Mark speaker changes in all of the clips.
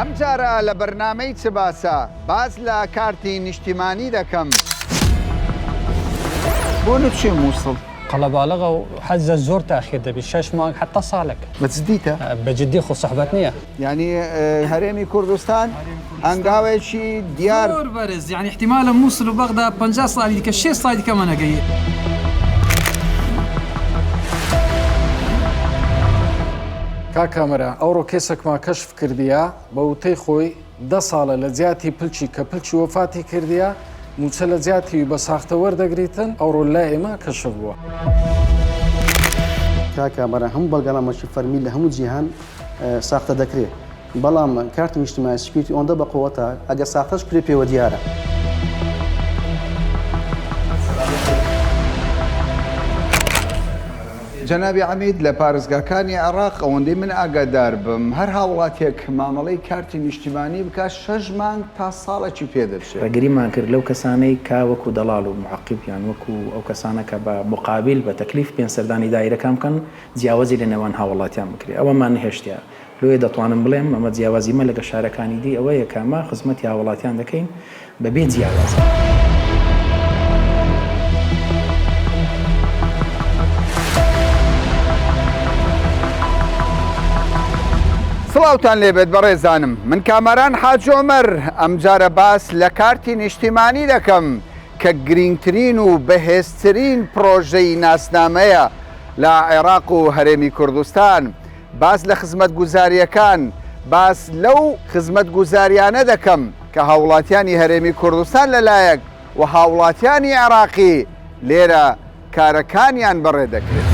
Speaker 1: ئەمجارە لە بەرنامەی چ باسە باس لە کارتی نیشتیمانی دەکەم. بۆ نەچیە موسڵ؟
Speaker 2: قەڵەباڵغە و حەزە زۆر تاخیر دەبی شەش مانگ حەتا ساڵێک.
Speaker 1: بە جدیتە؟
Speaker 2: بە جدی خۆ سوحبەت نییە.
Speaker 1: یانی هەرێمی کوردستان هەنگاوێکی دیار.
Speaker 3: زۆر بەرز یانی ئیحتیمالە موسڵ و بەغدا 50 ساڵی دیکە 60 ساڵی دیکە مەنەگەی.
Speaker 4: کاک کامەران ئەوڕۆ کەیسەکمان کەشف کردیە بە وتەی خۆی دە ساڵە لە جیاتی پلکی کە پلکی وەفاتی کردیە موچە لە جیاتی وی بە ساختە وەردەگریتن ئەوڕۆ لای ئێمە کەشف بووە.
Speaker 5: کاک کامەران هەموو بەڵگەنامەکی فەرمی لە هەموو جیهان ساختە دەکرێ بەڵام کارتی نیشتمانی security ئۆندە بەقوەتە ئەگەر ساختەش کرێ پێوە دیارە.
Speaker 1: جەنابی عەمید لە پارێزگاکانی عێراق ئەوەندەی من ئاگادار بم هەر هاوڵاتیەک مامەڵەی کارتی نیشتیمانی بکات شەش مانگ تا ساڵێکی پێ دەچێت.
Speaker 6: ڕێگریمان کرد لەو کەسانەی کە وەکو دەڵاڵ و معقب یان وەکو ئەو کەسانە کە بە موقابیل بە تەکلیف بێن سەردانی دایرەکان بکەن جیاوازی لە نێوان هاوڵاتیان بکرێ ئەوەمان نەهێشتە لۆیە دەتوانم بڵێم ئەمە جیاوازی مە لەگە شارەکانی دی ئەوەیە کە ئەمە خزمەتی هاوڵاتیان دەکەین بە بێ جیاوازی.
Speaker 1: سڵاوتان لێبێت بەڕێزانم من کامەران حاج عومەر ئەمجارە باس لە کارتی نیشتیمانی دەکەم کە گرینگترین و بەهێزترین پڕۆژەی ناسنامەیە لە عێراق و هەرێمی کوردستان باس لە خزمەتگوزارییەکان، باس لەو خزمەتگوزارییانە دەکەم کە هاوڵاتیانی هەرێمی کوردستان لە لایەک و هاوڵاتیانی عێراقی لێرە کارەکانیان بەڕێ دەکرێت.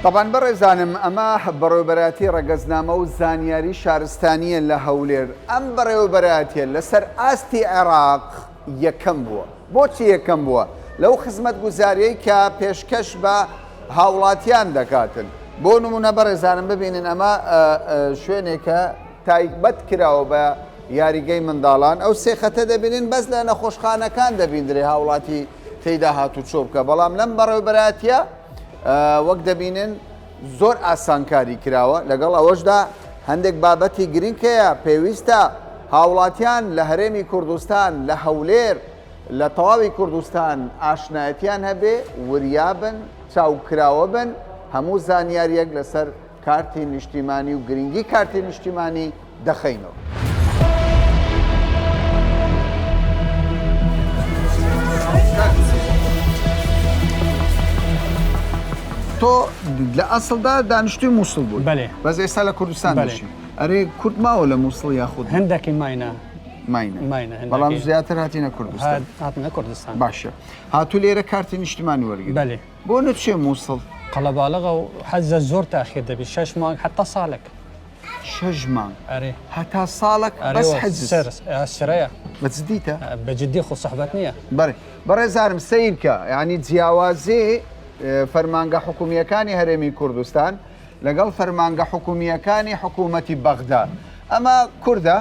Speaker 1: تەبعەن بەڕێزانم ئەمە بەڕێوەبەرایەتی ڕەگەزنامە و زانیاری شارستانییە لە هەولێر، ئەم بەڕێوەبەرایەتیە لەسەر ئاستی عێراق یەکەم بووە. بۆچی یەکەم بووە؟ لەو خزمەتگوزاریەی کە پێشکەش بە هاوڵاتیان دەکاتن. بۆ نمونە بەڕێزانم ببینن ئەمە شوێنێکە تایبەت کراوە بە یاریگەی منداڵان، ئەو سێ خەتە دەبینن بەس لە نەخۆشخانەکان دەبیندرێ هاوڵاتی تێیدا هاتوچۆ بکە، بەڵام لەم بەڕێوەبەرایەتیە وەک دەبینن زۆر ئاسانکاری کراوە، لەگەڵ ئەوەشدا هەندێک بابەتی گرنگ هەیە پێویستە هاوڵاتیان لە هەرێمی کوردستان لە هەولێر لە تەواوی کوردستان ئاشنایەتیان هەبێ، وریابن، چاوکراوە بن، هەموو زانیاریەک لەسەر کارتی نیشتیمانی و گرنگی کارتی نیشتیمانی دەخەینەوە. تۆ لە ئەسڵدا دانیشتووی مووسڵ بووی؟
Speaker 2: بەلێ.
Speaker 1: بەس ئێستا لە کوردستان
Speaker 2: بەلێ.
Speaker 1: دەژی. ئەرێ کورد ماوە لە مووسڵ یاخود؟
Speaker 2: هەندەکی ماینە.
Speaker 1: ماینە.
Speaker 2: ماینە هەندەکی.
Speaker 1: بەڵام زیاتر هاتینە کوردستان.
Speaker 2: هاتنە کوردستان.
Speaker 1: باشە. هاتوو لێرە کارتی نیشتیمانی وەرگرت؟
Speaker 2: بەلێ.
Speaker 1: بۆ نەچیە مووسڵ؟
Speaker 2: قەڵەباڵغە و حەزە زۆر تاخیر دەبی شەش مانگ حەتا ساڵێک.
Speaker 1: شەش مانگ
Speaker 2: ئەرێ
Speaker 1: هەتا ساڵەک
Speaker 2: ئەرێ
Speaker 1: بەس
Speaker 2: وە
Speaker 1: حجز
Speaker 2: سەر سرەیە
Speaker 1: بە جدیتە؟
Speaker 2: بە جدی خۆ سوحبەت نییە.
Speaker 1: بەڵێ بەڕێزانم سەیر کە یانی جیاوازی فەرمانگە حکومییەکانی هەرێمی کوردستان لەگەڵ فەرمانگە حکومییەکانی حکوومەتی بەغدا ئەمە کوردە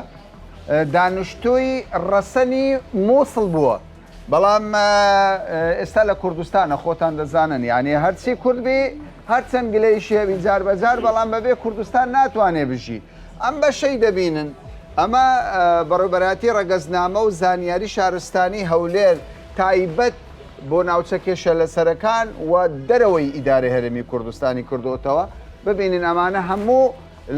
Speaker 1: دانیشتووی ڕەسەنی مووسڵ بووە بەڵام ئێستا لە کوردستانە خۆتان دەزانن یعنی هەرچی کورد بی هەرچەند گلەیشی هەبی جار بەجار بەڵام بەبێ کوردستان ناتوانێ بژی ئەم بەشەی دەبینن ئەمە بەڕێوبەراتی ڕەگەزنامە و زانیاری شارستانی هەولێر تایبەت بۆ ناوچە کێشە لەسەرەکان و دەرەوەی ئیدارە هەرێمی کوردستانی کردوتەوە ببینن ئەمانە هەموو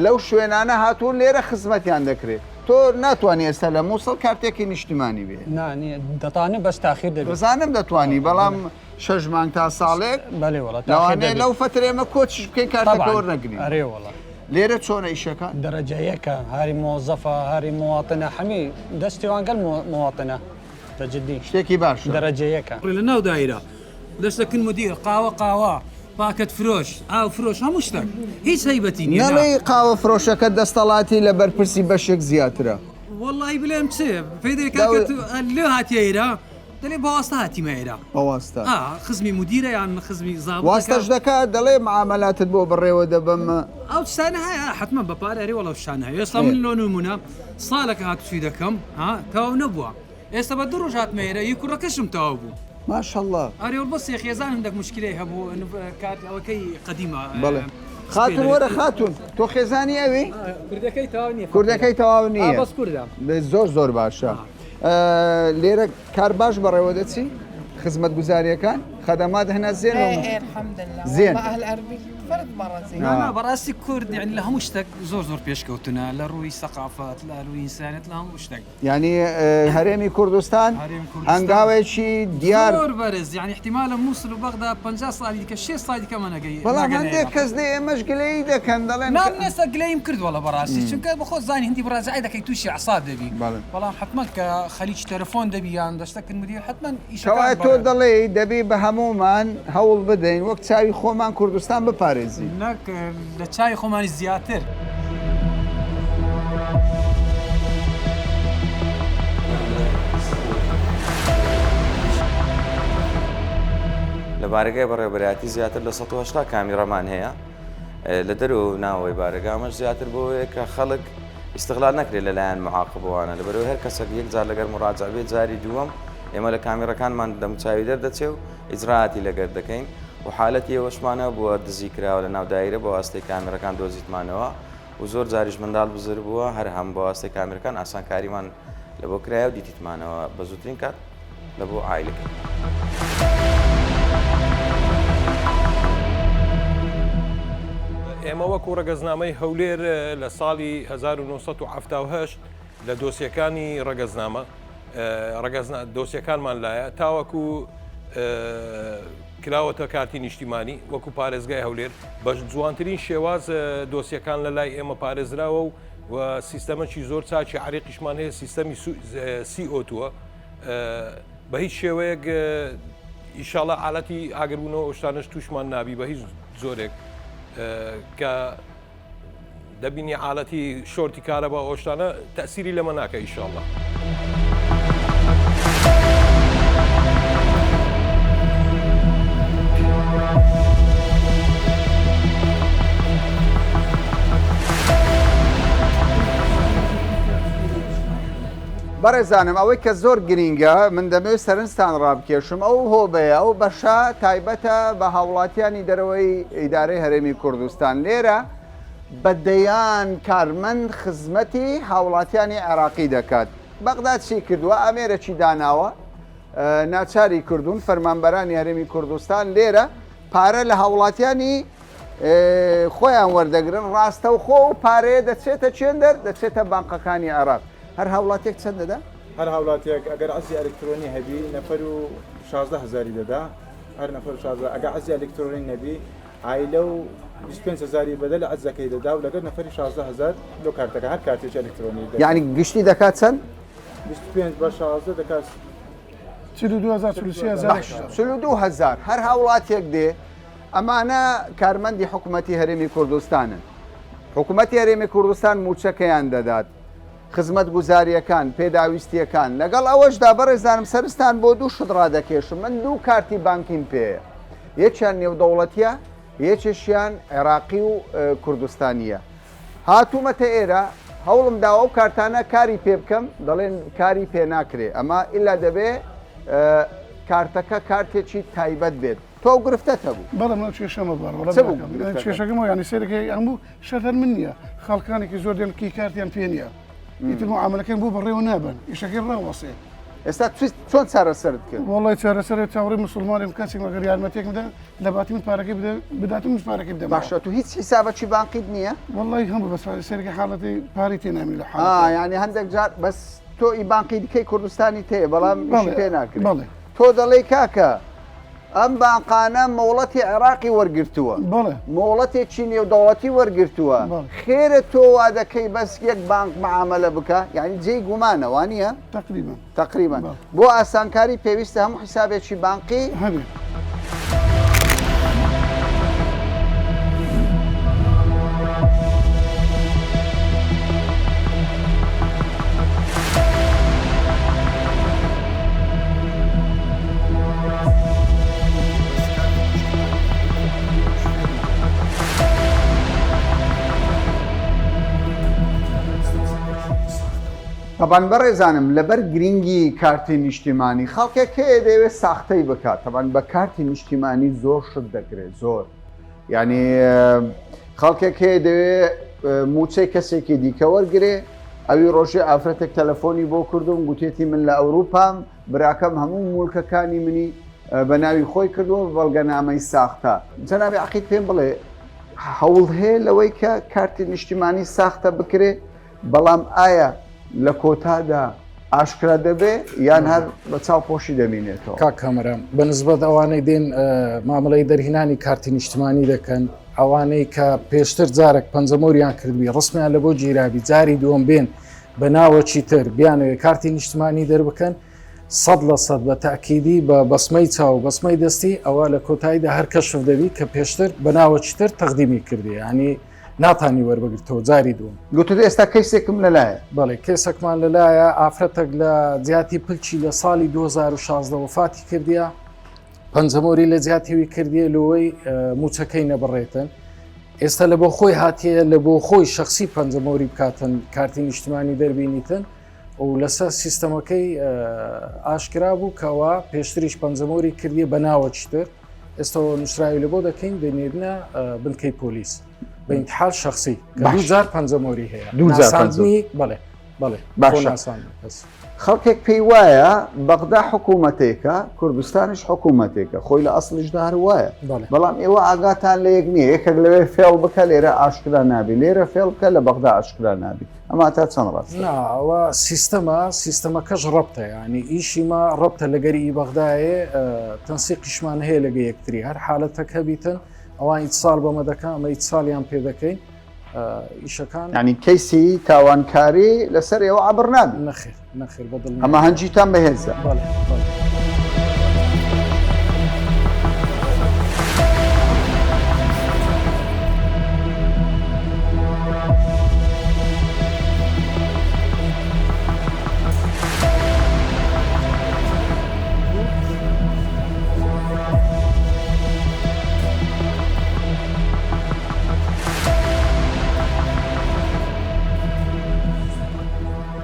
Speaker 1: لەو شوێنانە هاتوون لێرە خزمەتیان دەکرێت. تۆ ناتوانی ئێستا لە موسڵ کارتێکی نیشتیمانی بێ.
Speaker 2: نا نیە دەتانم بەس تاخیر دەبێت.
Speaker 1: دەزانم دەتوانی بەڵام شەش مانگ تا ساڵێک
Speaker 2: بەلێ وەڵا تاخیر
Speaker 1: لەوانەیە
Speaker 2: دەبێت.
Speaker 1: لەو فەترە ئێمە کۆچیش بکەین کارتەکە
Speaker 2: طبعا
Speaker 1: وەرنەگرین.
Speaker 2: ئەرێ وەڵا.
Speaker 1: لێرە چۆنە ئیشەکان؟
Speaker 2: دەرەجە یەکە هاری مۆزەفە هاری مواطنە حەمی دەستی وان گەل مواطنە بە جدی.
Speaker 1: شتێکی باشە.
Speaker 2: دەرەجە یەکە.
Speaker 3: لە ناو دایرە دەستە کن مدیر قاوە قاوە پاکەت فرۆش ئاو فرۆش هەموو شتەک هیچ هەیبەتی نیە نا.
Speaker 1: نەڵێی قاوە فرۆشەکە دەستەڵاتی لە بەرپرسی بەشێک زیاترە.
Speaker 3: وەڵی بلێم چ پێی دەرێ کاکە تو لۆ هاتیە ئێرە دەلێ بە واستە هاتیمە ئێرە.
Speaker 1: بە واستە.
Speaker 3: ئا خزمی مدیرە یان خزمی زابتەکە.
Speaker 1: واستەش دەکا دەڵێ معامەلاتت بۆ بەڕێوە دەبەم.
Speaker 3: ئەو شتانە هەیە حەتمەن بە پارە ئەرێ وەڵا ئەو شتانە هەیە ئێستا من لۆ نمونە ساڵێکە هاتوچوی دەکەم ها تەواو نەبووە. ئێستا بە دوو ڕۆژ هاتمە ئێرە ی کوڕەکەشم تەواو بوو.
Speaker 1: ماشاءاللە.
Speaker 3: ئەرێ وەڵ بەس خێزان هەندەک موشکیلەی هەبوو کارت ئەوەکەی قەدیمە.
Speaker 1: بەڵێ خاتون وەرە خاتون تۆ خێزانی ئەوی؟
Speaker 3: کوردەکەی تەواو نییە.
Speaker 1: کوردەکەی تەواو نییە.
Speaker 3: بەس کوردە.
Speaker 1: زۆر زۆر باشە. لێرە کار باش بەڕێوە دەچی؟ خزمەتگوزاریەکان خەدەمات هەنا زێن
Speaker 7: زێن
Speaker 3: بەڕاستی کورد یعنی لە هەموو شتێک زۆر زۆر پێشکەوتنە لە ڕووی سەقافەت لە ڕووی ئینسانێت لە هەموو شتێک
Speaker 1: یانی هەرێمی کوردستان هەنگاوێکی دیار
Speaker 3: زۆر بەرز یانی احتیمالە موسڵ و بەغدا 50 ساڵی دیکە 60 ساڵی دیکە مەنەگەی
Speaker 1: بەڵام هەندێک کەس لێ ئێمەش گلەیی دەکەن دەڵێن
Speaker 3: نا من ئێستا گلەییم کرد وەڵا بەڕاستی چونکە بەخۆ زانی هەندی مراجعەی دەکەی تووشی ئەعساب دەبی بەڵام حتمما کە خەریکی تەلەفۆن دەبی یان دەشتەکن مدیر حتمما ئیشەکان
Speaker 1: کەوایە تۆ دەڵێی دەبی بە هەموومان هەوڵ بدەین وەک چاوی خۆمان کوردستان بپارێزین.
Speaker 3: نەک لە چاوی خۆمانیش زیاتر.
Speaker 8: لە بارەگای بەڕێوەبەرایەتی زیاتر لە 180 کامیڕەمان هەیە لە دەرەوە و ناوەوەی بارەگا ئەمەش زیاتر بۆیە کە خەڵک ئیستغلال نەکرێت لەلایەن معاقبەوانە لەبەرەوەی هەر کەسێک یەک جار لەگەر مڕاجع بێت جاری دووەم ئێمە لە کامیڕەکانمان دەموچاوی دەردەچێ و ئیجرائاتی لەگەر دەکەین و حالەتی ئەوەشمان هەبووە دزی کراوە لە ناو دایرە بە واستەی کامیڕەکان دۆزیتمانەوە و زۆر جاریش منداڵ بزر بووە هەر هەم بە واستەی کامیرەکان ئاسانکاریمان لە بۆ کرایە و دیتیتمانەوە بە زووترین کات لە بۆ عایلەکەی.
Speaker 9: ئێمە وەکو ڕەگەزنامەی هەولێر لە ساڵی 1970 لە دۆسیەکانی ڕەگەزنامە ڕەگەزنا دۆسیەکانمان لایە تاوەکو کراوەتە کارتی نیشتیمانی وەکو پارێزگای هەولێر بە جوانترین شێواز دۆسیەکان لە لای ئێمە پارێزراوە و و سیستەمەکی زۆر چاکی عریقیشمان هەیە سیستەمی سی ئۆتووە بە هیچ شێوەیەک ئیشاڵە حالەتی ئاگربوونەوە ئەو شتانەش تووشمان نابی بە هیچ جۆرێک کە دەبینی حالەتی شۆرتی کارەبا ئەو شتانە تەسیری لەمە ناکە ئیشاڵە.
Speaker 1: بەڕێزانم ئەوەی کە زۆر گرینگە من دەمەوێت سەرنجتان ڕابکێشم ئەو هۆبەیە ئەو بەشە تایبەتە بە هاوڵاتیانی دەرەوەی ئیدارەی هەرێمی کوردستان لێرە بە دەیان کارمەند خزمەتی هاوڵاتیانی عێراقی دەکات بەغدا چی کردووە ئامێرەکی داناوە ناچاری کردوون فەرمانبەرانی هەرێمی کوردستان لێرە پارە لە هاوڵاتیانی خۆیان وەردەگرن ڕاستەوخۆ و پارەیە دەچێتە چێندەر دەچێتە بانقەکانی عێراق هەر هاوڵاتیەک چەند دەدا؟
Speaker 10: هەر هاوڵاتیەک ئەگەر عەجزی ئەلکترۆنی هەبی نەفەر و 16 هەزاری دەدا هەر نەفەر 16 ئەگەر عەجزی ئەلکترۆنی نەبی عایلە و 25 هەزاری بەدەل عەجزەکەی دەدا و لەگەر نەفەری 16 هەزار لۆ کارتەکە هەر کارتێکی ئەلکترۆنی دەکات.
Speaker 1: یعنی گشتی دەکات چەند؟
Speaker 10: 25 بە 16 دەکات
Speaker 11: 42 هەزار 43 هەزار
Speaker 1: باش 42 هەزار هەر هاوڵاتیەک دێ ئەمانە کارمەندی حکومەتی هەرێمی کوردستانن. حکومەتی هەرێمی کوردستان مووچەکەیان دەدات، خزمەتگوزارییەکان، پێداویستییەکان. لەگەڵ ئەوەشدا بەڕێزانم سەرنجتان بۆ دوو شت ڕادەکێشم، من دوو کارتی بانکیم پێیە، یەکیان نێودەوڵەتییە، یەکێکیان عێراقی و کوردستانییە. هاتوومەتە ئێرە، هەوڵم داوە ئەو کارتانە کاری پێ بکەم، دەڵێن کاری پێ ناکرێ، ئەمە ئیلا دەبێ کارتەکە کارتێکی تایبەت بێت. تۆ ئەو گرفتەت هەبوو؟
Speaker 11: بەڵێ من ئەو کێشەم هەبوو وەڵا
Speaker 1: چ بوو
Speaker 11: براکەم.
Speaker 1: گرفتەکە؟
Speaker 11: کێشەکەم ئەوە یانی سەیرەکەی هەموو شەرت هەر من نییە خەڵکانێکی زۆر دێن کی کارتیان پێ نییە ئیتر معامەلەکەیان بۆ بەڕێوە نابەن ئیشەکەی ڕاوەسێ.
Speaker 1: ئێستا چۆن چارەسەرت کرد؟
Speaker 11: وەڵای چارەسەرە چاوەڕێی موسڵمانێکم کەسێک مەگەر یارمەتیەکم بدات لە باتی من پارەکەی بدە بدات و منیش پارەکەی بدەمەوە.
Speaker 1: باشە تو هیچ حیسابەکی بانقیت نییە؟
Speaker 11: وەڵای هەموو بەس سەیرەکەی حاڵەتی پارەی تێ نامێنێ لە حاڵەتە.
Speaker 1: ئا یانی هەندێک جار بەس تۆ ئی بانقی دیکەی کوردستانی تێیە بەڵام ئیشی
Speaker 11: بەڵێ
Speaker 1: پێ ناکرێ.
Speaker 11: بەڵێ.
Speaker 1: تۆ دەڵێی کاکە ئەم بانقانە مۆڵەتی عێراقی وەرگرتووە، مۆڵەتێکی نێودەوڵەتی وەرگرتووە، خێرە تۆ وا دەکەی بەس یەک بانق معامەلە بکا؟ یانی جێی گومانە وانییە؟
Speaker 11: تەقریبەن.
Speaker 1: تەقریبەن. بۆ ئاسانکاری پێویستە هەموو حیسابێکی بانقی
Speaker 11: هەبێ.
Speaker 1: تەبان بەڕێزانم لەبەر گرینگی کارتی نیشتیمانی خەڵکێک هەیە دەیەوێت ساختەی بکات تەبان بە کارتی نیشتیمانی زۆر شت دەکرێت زۆر یعنی خەڵکێک هەیە دەوێ موچەی کەسێکی دیکە وەرگێ ئەوی ڕۆژێ ئافرەتێک تەلەفۆنی بۆ کردوم گوتێتی من لە ئەوروپام براکەم هەموو مولکەکانی منی بە ناوی خۆی کردووە بە بەڵگەنامەی ساختە. جەنابی عەقید پێم بڵێ هەوڵ هەیە لەوەی کە کارتی نیشتیمانی ساختە بکرێ بەڵام ئایا لە کۆتادا ئاشکرا دەبێ یان هەر بە چاو پۆشی دەمینێتەوە؟
Speaker 4: کاک کامەران بە نسبەت ئەوانەی دێن مامەڵەی دەرهینانی کارتی نیشتمانی دەکەن ئەوانەی کە پێشتر جارێک پەنجەمۆریان کردبی ڕسمیان لە بۆ گیرابی جاری دووەم بێن بە ناوەکی تر بیانەوێ کارتی نیشتمانی دەربکەن 100% بە تاکیدی بە بەسمەی چاو بەسمەی دەستی ئەوە لە کۆتاییدا هەر کەشف دەبی کە پێشتر بە ناوەکی تر تەقدیمی کردی ینی ناتانی وەربگرتەوە جاری دووەم.
Speaker 1: گوتت ئێستا کەیسێکم لەلایە.
Speaker 4: بەڵێ کەیسەکمان لەلایە ئافرەتێک لە جیاتی پلچی لە ساڵی 2016 وەفاتی کردیە پەنجەمۆری لە جیاتیوی کردیە لەوەی موچەکەی نەبڕێتن ئێستا لە بۆ خۆی هاتیە لە بۆ خۆی شخصی پەنجەمۆری بکاتن کارتی نیشتمانی دەربینیتن و لەسەر سیستەمەکەی ئاشکرا بوو کەوا پێشتریش پەنجەمۆری کردیە بە ناوەکی تر ئێستەوە نووسراوی لە بۆ دەکەین دەنێرنە بنکەی پۆلیس بە انتحال شخصی دوو جار پەنجەمۆری هەیە
Speaker 1: دوو جار
Speaker 4: بەڵێ بەڵێ
Speaker 1: باشە خەڵکێک پێی وایە بەغدا حکوومەتێکە کوردستانیش حکوومەتێکە خۆی لە ئەسڵیشدا هەر وایە بەڵام ئێوە ئاگاتان لە یەک نییە یەکێک لەوێ فێڵ بکە لێرە ئاشکرا نابی لێرە فێڵ بکە لە بەغدا ئاشکرا نابی ئەمە تا چەند ڕاستە؟
Speaker 4: نا ئەوە سیستەمە سیستەمەکەش ڕەبتە ینی ئیشی ما ڕەبتە لەگەری ئی بەغدایێ تەنسیقیشمان هەیە لەگە یەکتری هەر حالەتەک هەبیتن ئەوان ئیتساڵ بەمە دەکەن ئەمە ئیتساڵیان پێ دەکەین ئیشەکان
Speaker 1: ینی کەیسی تاوانکاری لەسەر ئێوە عەبر نابی؟
Speaker 4: نەخێر نەخێر بەدڵ
Speaker 1: هەماهەنگیتان بەهێزە.
Speaker 4: بەڵێ بەڵێ.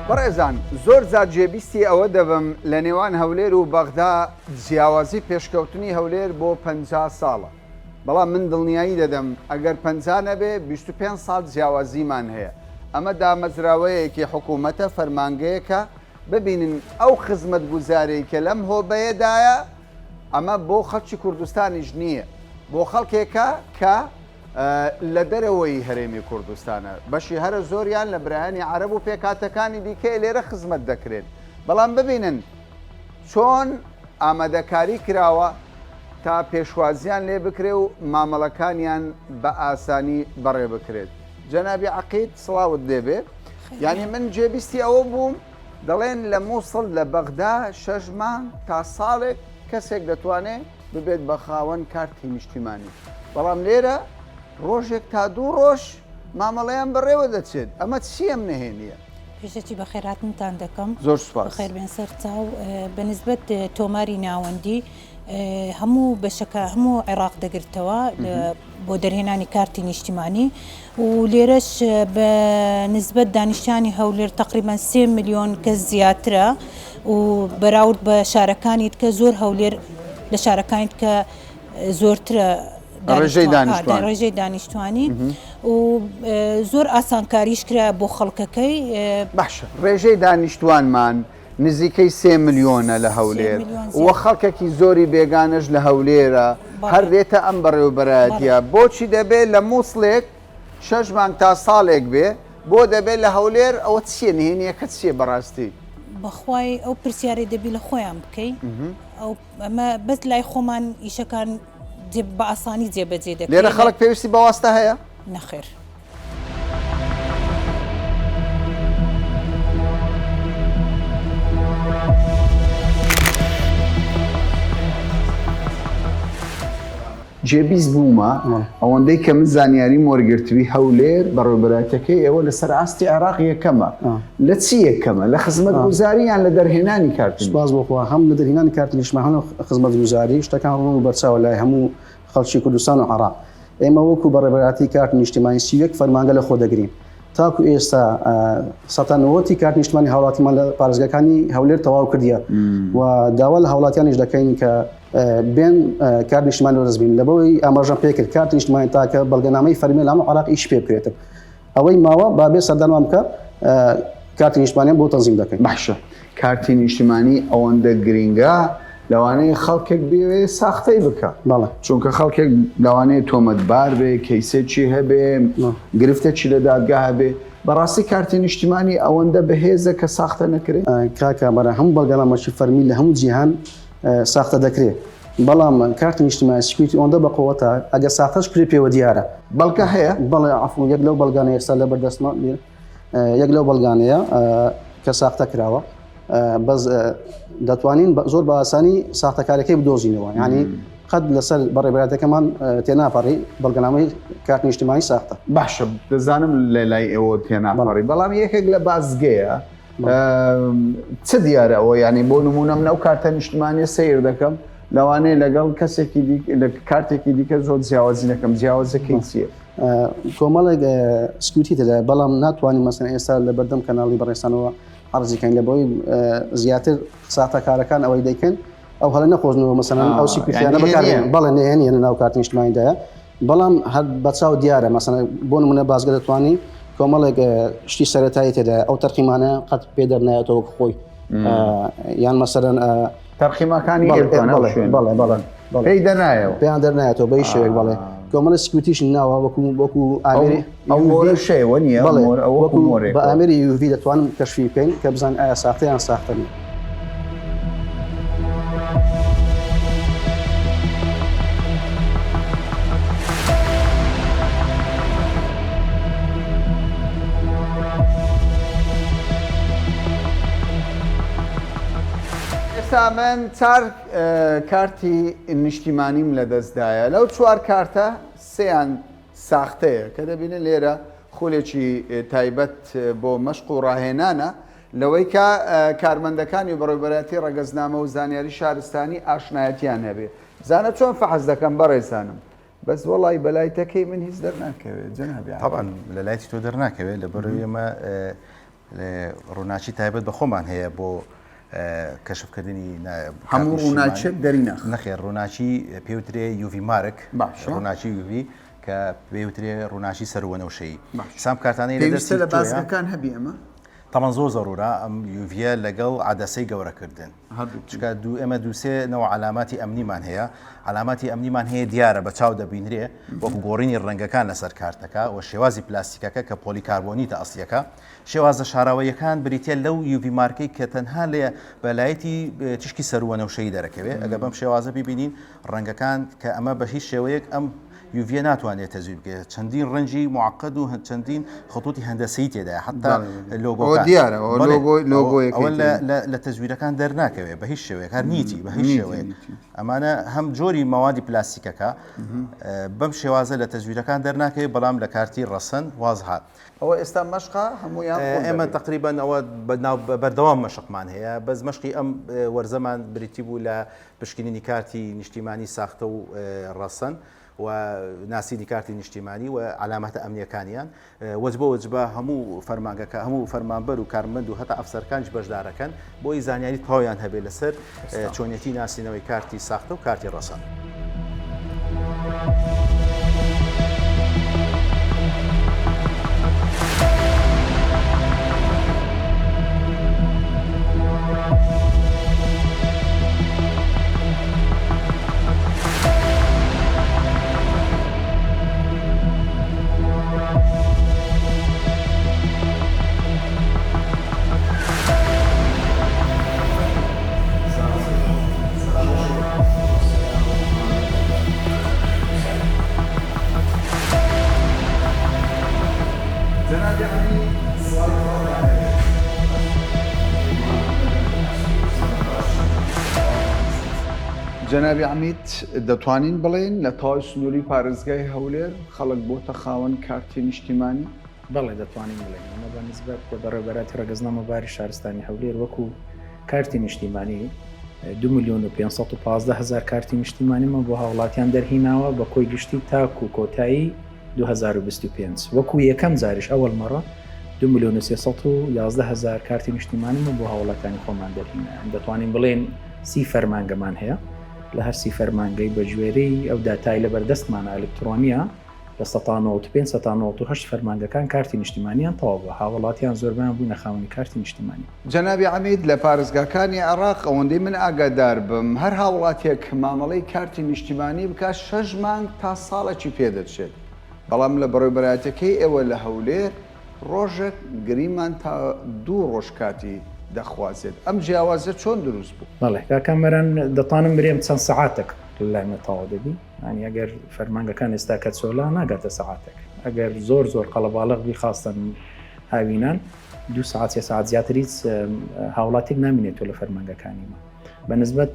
Speaker 1: بەڕێزان زۆر جار جێبیستی ئەوە دەبم لە نێوان هەولێر و بەغدا جیاوازی پێشکەوتنی هەولێر بۆ 50 ساڵە بەڵام من دڵنیایی دەدەم ئەگەر 50 نەبێ 25 ساڵ جیاوازیمان هەیە ئەمە دامەزراوەیەکی حکوومەتە فەرمانگەیەکە ببینن ئەو خزمەتگوزارەی کە لەم هۆبەیەدایە ئەمە بۆ خەڵکی کوردستانیش نییە بۆ خەڵکێکە کە لە دەرەوەی هەرێمی کوردستانە، بەشی هەرە زۆریان لە برایانی عەرەب و پێکهاتەکانی دیکەیە لێرە خزمەت دەکرێن، بەڵام ببینن چۆن ئامادەکاری کراوە تا پێشوازیان لێ بکرێ و مامەڵەکانیان بە ئاسانی بەڕێ بکرێت. جەنابی عەقید سڵاوت لێبێ، یانی من جێبیستی ئەوە بووم دەڵێن لە موسڵ لە بەغدا شەش مانگ تا ساڵێک کەسێک دەتوانێ ببێت بە خاوەن کارتی نیشتیمانی بەڵام لێرە ڕۆژێک تا دوو ڕۆژ مامەڵەیان بەڕێوە دەچێت ئەمە چی ئەم نهێنیە؟
Speaker 7: پێشەکی بەخێرهاتنتان دەکەم.
Speaker 1: زۆر سوپاس.
Speaker 7: بەخێر بێن سەر چاو. بە نسبەت تۆماری ناوەندی هەموو بەشەکە هەموو عێراق دەگرتەوە بۆ دەرهێنانی کارتی نیشتیمانی و لێرەش بە نسبەت دانیشتانی هەولێر تقریبان سێ ملیۆن کەس زیاترە و بەراورد بە شارەکانی تکە زۆر هەولێر لە شارەکانی تکە زۆرترە
Speaker 1: ڕێژەی دانیشتوان
Speaker 7: ڕێژەی دانیشتوانی و زۆر ئاسانکاریش کرا بۆ خەڵکەکەی
Speaker 1: باشە ڕێژەی دانیشتوانمان نزیکەی سێ ملیۆنە لە هەولێر و خەڵکێکی زۆری بێگانەش لە هەولێرە هەر دێتە ئەم بەڕێوەبەرایەتیە بۆچی دەبێ لە مووسڵێک شەش مانگ تا ساڵێک بێ بۆ دەبێ لە هەولێر ئەوە چییە نهێنیەکە چییە بەڕاستی؟
Speaker 7: بەخوای ئەو پرسیارەی دەبی لە خۆیان بکەی ئەو ئەمە بەس لای خۆمان ئیشەکان بە ئاسانی جێبەجێ دەکرێت
Speaker 1: لێرە خەڵک پێویستی بە واستە هەیە؟
Speaker 7: نەخێر.
Speaker 1: جێبیست بوومە، ئەوەندەی کە من زانیاریم وەرگرتبی هەولێر بەڕێوەبەرایەتیەکەی ئێوە لەسەر ئاستی عێراق یەکەمە، لە چی یەکەمە؟ لە خزمەتگوزاری یان لە دەرهێنانی کارتی
Speaker 5: سوپاس بۆ خوا هەم لە دەرهێنانی کارتی نیشتمان هەم لە خزمەتگوزاری شتەکان ڕوون و بەرچاوە لای هەموو خەڵکی کوردستان و عێراق. ئێمە وەکو بەڕێوەبەرایەتی کارتی نیشتیمانی 31 فەرمانگە لە خۆ دەگرین. تاکو ئێستا سەتا نەوەتی کارت نیشتمانی هاوڵاتیمان لە پارێزگاکانی هەولێر تەواو کردیە و داوا لە هاوڵاتیانیش دەکەین کە بێن کارت نیشتمانی وەدەست بین لەبەوەی ئاماژەم پێکرد کارت نیشتمانی تاکە بەڵگەنامەی فەرمی لە هەموو عێراق ئیش پێ بکرێتن ئەوەی ماوە با بێ سەردانمان بکە کارتی نیشتمانیان بۆ تەنزیم دەکەین.
Speaker 1: باشە کارتی نیشتمانی ئەوەندە گرینگە لەوانەیە خەڵکێک بێوێ ساختەی بکە
Speaker 5: بەڵێ
Speaker 1: چونکە خەڵکێک لەوانەیە تۆمەتبار بێ کەیسێکی هەبێ گرفتێکی لە دادگا هەبێ بەڕاستی کارتی نیشتمانی ئەوەندە بەهێزە کە ساختە نەکرێ؟
Speaker 5: کاک کامەران هەموو بەڵگەنامەکی فەرمی لە هەموو جیهان ساختە دەکرێ بەڵام کارتی نیشتمانی security ئەوەندە بەقوەتە ئەگەر ساختەش کرێ پێوە دیارە.
Speaker 1: بەڵگە هەیە؟
Speaker 5: بەڵێ عەفو یەک لەو بەڵگانە ئێستا لەبەر دەستمە یەک لەو بەڵگانەیە کە ساختە کراوە بەس دەتوانین زۆر بە ئاسانی ساختەکارەکەی بدۆزینەوە ینی قەت لەسەر بەڕێبەراتەکەمان تێناپەڕی بەڵگەنامەی کارت نیشتمانی ساختە
Speaker 1: باشە دەزانم لە لای ئێوە تێناپەڕی بەڵام یەکێک لە بازگەیە چ دیارە ئەوە ینی بۆ نمونە من ئەو کارتە نیشتمانیە سیر دەکەم لەوانەیە لەگەڵ کەسێکی لە کارتێکی دیکە زۆر جیاوازی نەکەم جیاوازەکەی چییە؟
Speaker 5: کۆمەڵێک security تێدا بەڵام ناتوانین مەسەن ئێستا لە بەردەم کەناڵی بەڕێستانەوە عەرزیکەین لە بۆی زیاتر ساختەکارەکان ئەوەی دەیکەن ئەو هەڵە نەخۆزنەوە مەسەن ئەو security یانە بەکارێن بەڵێ نهێنیە لە ناو کارتی نیشتمانیدایە بەڵام هەر بەچاو دیارە مەسەن بۆ نمونە بازگە دەتوانی کۆمەڵێک شتی سەرەتایی تێدا ئەو تەرقیمانە قەت پێ دەرنایەتەوە خۆی یان مەسەرەن
Speaker 1: تەرقیمەکانی
Speaker 5: بەڵێ بەڵێ
Speaker 1: پێی دەرنایەوە
Speaker 5: پێیان دەرنایەتەوە بەی شێوەیەک بەڵێ کۆمەڵی security ش ناوە وەکو وەکو ئامێری
Speaker 1: ئەو مۆرە شێوە نییە
Speaker 5: بەڵێ
Speaker 1: وەکو مۆرێک
Speaker 5: بە ئامێری UV دەتوانم کەشفی بکەین کە بزان ئایا ساختە یان ساختە نییە.
Speaker 1: ئێستا من چار کارتی نیشتیمانیم لەدەستدایە لەو چوار کارتە سێیان ساختەیە کە دەبینن لێرە خولێکی تایبەت بۆ مەشق و ڕاهێنانە لەوەی کە کارمەندەکانی بەڕێوبەرایەتی ڕەگەزنامە و زانیاری شارستانی ئاشنایەتیان هەبێ زانە چۆن فەحس دەکەم بەڕێزانم بەس وەڵی بەلای تەکەی من هیچ دەرناکەوێت جەنابی
Speaker 12: طبعا لە لایتی تۆ دەرناکەوێت لە بەرەوەی ئێمە ڕووناکی تایبەت بە خۆمان هەیە بۆ کەشفکردنی
Speaker 1: هەموو ڕووناکیەک دەری ناخ.
Speaker 12: نەخێر ڕووناکی پێوترێ UV mark ڕووناکی UV کە پێوترێ ڕووناکی سەروەنەوشەیی سام کارتانەی
Speaker 1: لە دەستی لە بازگەکان هەبی ئەمە
Speaker 12: تەمان زۆر زەرورە ئەم UV یە لەگەڵ عەدەسەی گەورەکردن چونکە دوو ئێمە دووسێ نەوە عەلاماتی ئەمنیمان هەیە عەلاماتی ئەمنیمان هەیە دیارە بە چاو دەبینرێ وەکو گۆڕینی ڕەنگەکان لەسەر کارتەکە و شێوازی پلاستیکەکە کە پۆلیکاربۆنیتە ئەسڵیەکە شێوازە شاراوەیەکان بریتە لەو UV mark ەی کە تەنها لێ بە light ی تیشکی سەرووەنەوشەیی دەرەکەوێت ئەگە بەم شێوازە ببینین ڕەنگەکان کە ئەمە بە هیچ شێوەیەک ئەم UV یە ناتوانێت تەزویر بکرێت چەندین ڕەنگی معقد و چەندین خطوطی هەندەسەی تێدایە حتا لۆگۆکان
Speaker 1: دیارە لۆگۆیەکەی
Speaker 12: لە تەزویرەکان دەرناکەوێت بە هیچ شێوەیەک هەر نیتی بە هیچ شێوەیەک ئەمانە هەم جۆری مەوادی پلاستیکەکە بەم شێوازە لە تەزویرەکان دەرناکەوێت بەڵام لە کارتی ڕەسەن وازحە.
Speaker 1: ئەوە ئێستا مەشقە هەموویان
Speaker 12: ئێمە تقریبان ئەوە بەردەوام مەشقمان هەیە بەس مەشقی ئەم وەرزەمان بریتی بوو لە پشکنینی کارتی نیشتیمانی ساختە و ڕەسەن و ناسینی کارتی نیشتیمانی و عەلامەتە ئەمنیەکانیان وەجبە وەجبە هەموو فەرمانگەکە هەموو فەرمانبەر و کارمەند و هەتا ئەفسەرکانیش بەشدارەکەن بۆی زانیاری تەواویان هەبێت لەسەر چۆنیەتی ناسینەوەی کارتی ساختە و کارتی ڕەسەن.
Speaker 1: جەنابی عەمید دەتوانین بڵێین لە تەواوی سنووری پارێزگای هەولێر خەڵک بۆتە خاوەن کارتی نیشتیمانی؟
Speaker 6: بەڵێ دەتوانین بڵێین ئەمە بە نیسبەت بەڕێوەبەرایەتی ڕەگەزنامە باری شارستانی هەولێر وەکو کارتی نیشتیمانی 2 میلیۆن و 515 هەزار کارتی نیشتیمانیمان بۆ هاوڵاتیان دەرهیناوە بە کۆی گشتی تاکو کۆتایی 2025 وەکو یەکەم جاریش ئەوەڵ مەڕە. 2 ملیۆن و 311 هەزار کارتی نیشتیمانیمان بۆ هاوڵاتیانی خۆمان دەرهینا. دەتوانین بڵێین سی فەرمانگەمان هەیە، لە هەر سی فەرمانگەی بە گوێرەی ئەو داتای لەبەردەستمانە ئەلکترۆنییە 95% 98% فەرمانگەکان کارتی نیشتیمانیان تەواو بووە، هاوڵاتیان زۆربەیان بوونە خاوەنی کارتی نیشتیمانی.
Speaker 1: جەنابی عەمید لە پارێزگاکانی عێراق ئەوەندەی من ئاگادار بم هەر هاوڵاتیەک مامەڵەی کارتی نیشتیمانی بکات شەش مانگ تا ساڵێکی پێدەچێت، بەڵام لە بەڕێوبەرایەتیەکەی ئێوە لە هەولێر ڕۆژێک گریمان تا دوو ڕۆژ کاتی دەخوازێت، ئەم جیاوازیە چۆن دروست بوو؟
Speaker 6: بەڵێ کاک کامەران دەتوانم برێم چەند سەعاتێک لەلای من تەواو دەبی یانی ئەگەر فەرمانگەکان ئێستا کە چۆلە ناگاتە سەعاتێک ئەگەر زۆر زۆر قەڵەباڵغ بی خاستەن هاوینان دوو سەعات سێ سەعات زیاتر هیچ هاوڵاتێک نامینێتەوە لە فەرمانگەکانی مە بە نسبەت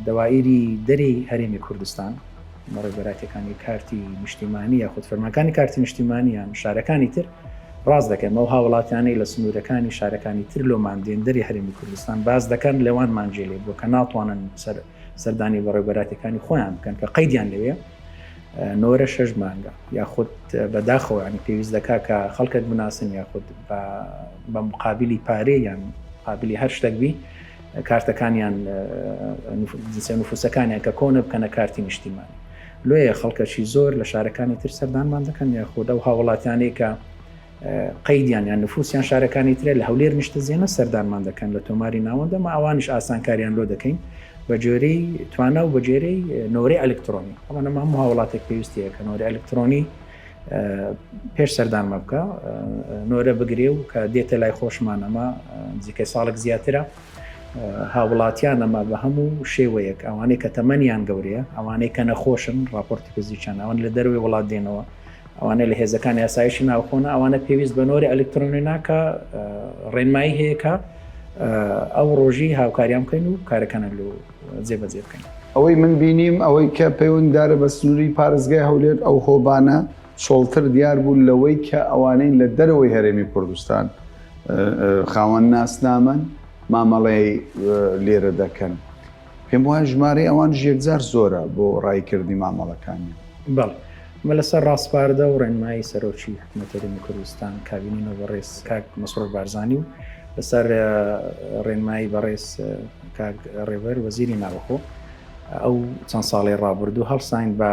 Speaker 6: دەوائیری دەری هەرێمی کوردستان بەڕێوبەراتەکانی کارتی نیشتیمانی یاخود فەرمانکانی کارتی نیشتیمانی یان شارەکانی تر ڕاست دەکەن ئەو هاوڵاتیانەی لە سنوورەکانی شارەکانی تر لۆمان دێن دەری هەرێمی کوردستان باز دەکەن لەوان مانجێ لێ بووە کە ناتوانن سەر سەردانی بەڕێوبەراتەکانی خۆیان بکەن کە قەیدیان لەوێ نۆرە شەش مانگە یاخود بەداخەوە ینی پێویست دەکا کە خەڵکێک بناسن یاخود بە مقابلی پارێ یان قابلی هەر شتێک بی کارتەکانیان جنسیە نفوسەکانیان کە کۆنە بکەنە کارتی نیشتیمانی لۆیە خەڵکەشی زۆر لە شارەکانی تر سەردانمان دەکەن یاخود ئەو هاوڵاتیانەی کە قەیدیان یان نفوسیان شارەکانی ترە لە هەولێر نیشتەجێنە سەردانمان دەکەن لە تۆماری ناوەندە مە ئەوانیش ئاسانکاریان لۆ دەکەین بە جۆرەی توانا و بە جێرەی نۆرەی ئەلکترۆنی ئەمانە هەموو هاوڵاتێک پێویستیە کە نۆرەی ئەلکترۆنی پێش سەردانمە بکە نۆرە بگرێ و کە دێتە لای خۆشمان ئەمە نزیکەی ساڵێک زیاترە هاوڵاتیان ئەمە بە هەموو شێوەیەک ئەوانەی کە تەمەنیان گەورەیە ئەوانەی کە نەخۆشن راپۆرتی پزیشکیان ئەوان لە دەروی وڵات دێنەوە ئەوانە لە هێزەکانی ئاسایشی ناوخۆنە ئەوانە پێویست بە نۆری ئەلکترۆنی ناکە ڕێنمایی هەیە کە ئەو ڕۆژی هاوکاریان بکەین و کارەکانە لۆ جێبەجێ بکەین.
Speaker 1: ئەوەی من بینیم ئەوەی کە پەیوەندیدارە بە سنووری پارێزگای هەولێر ئەو هۆبانە چۆڵتر دیار بوو لەوەی کە ئەوانەی لە دەرەوەی هەرێمی کوردستان خاوەن ناسنامەن مامەڵەی لێرە دەکەن. پێم وایە ژمارەی ئەوانیش یەکجار زۆرە بۆ ڕاییکردنی مامەڵەکانیان.
Speaker 6: بەڵێ. ئەمە لەسەر ڕاسپاردە و ڕێنمایی سەرۆکی حکومەتی هەرێمی کوردستان کابینەی نۆ بەڕێز کاک مەسرور بارزانی و لەسەر ڕێنمایی بەڕێز کاک ڕێبەر وەزیری ناوخۆ ئەو چەند ساڵەی ڕابردوو هەڵساین بە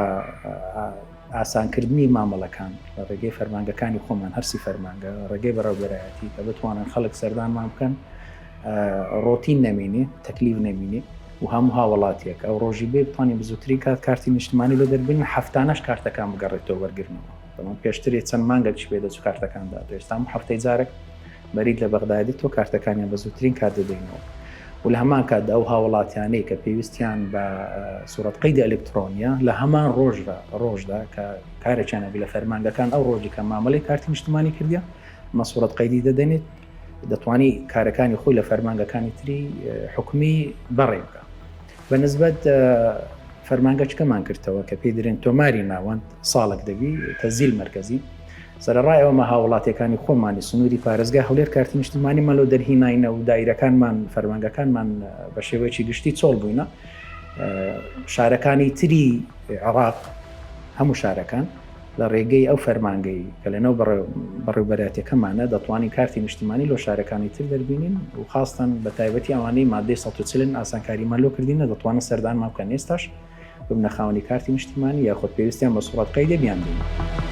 Speaker 6: ئاسانکردنی مامەڵەکان لە ڕێگەی فەرمانگەکانی خۆمان هەرسی فەرمانگە ڕێگەی بەڕێوبەرایەتی کە بتوانن خەڵک سەردانمان بکەن ڕۆتین نەمینێ تەکلیف نەمینێ و هەموو هاوڵاتیەک ئەو ڕۆژی بێ بتوانین بزووترین کات کارتی نیشتمانی لۆ دەربێنین هەفتانەش کارتەکان بگەڕێتەوە وەرگرنەوە بەڵام پێشترێ چەند مانگەکیش پێ دەچوو کارتەکان داتەوە ئێستا هەموو هەفتەی جارێک بەرید لە بەغدادی تۆ کارتەکانیان بە زووترین کات دەدەینەوە و لە هەمان کاتدا ئەو هاوڵاتیانەی کە پێویستیان بە سوڕەت قەیدی ئەلکترۆنیە لە هەمان ڕۆژدا ڕۆژدا کە کارێکیان هەبی لە فەرمانگەکان ئەو ڕۆژی کە مامەڵەی کارتی نیشتمانی کردیە مە سوڕەت قەیدی دەدەنێت دەتوانی کارەکانی خۆی لە فەرمانگەکانی تری حکومی بەڕێ بکە بە نسبەت فەرمانگەچکەمان کردەوە کە پێی درێن تۆماری ناوەند ساڵک دەبی تەزیل مەرکەزی سەرەڕای ئەوەمە هاوڵاتیەکانی خۆمانی سنووری پارێزگای هەولێر کارتی نیشتیمانیمان لۆ دەرهیناینە و دایرەکانمان فەرمانگەکانمان بە شێوەیەکی گشتی چۆڵ بووینە شارەکانی تری عێراق هەموو شارەکان لە ڕێگەی ئەو فەرمانگەی کە لەناو بەڕێوبەراتەکەمانە دەتوانین کارتی نیشتیمانی لۆ شارەکانی تر دەربینین و خاستان بە تایبەتی ئەوانەی مادەی 140 ئاسانکاریمان لۆ کردینە دەتوانن سەردانمان بکەن ئێستاش ببنە خاوەنی کارتی نیشتیمانی یاخود پێویستیان بە سوڕەت قەیدە بیان بینن.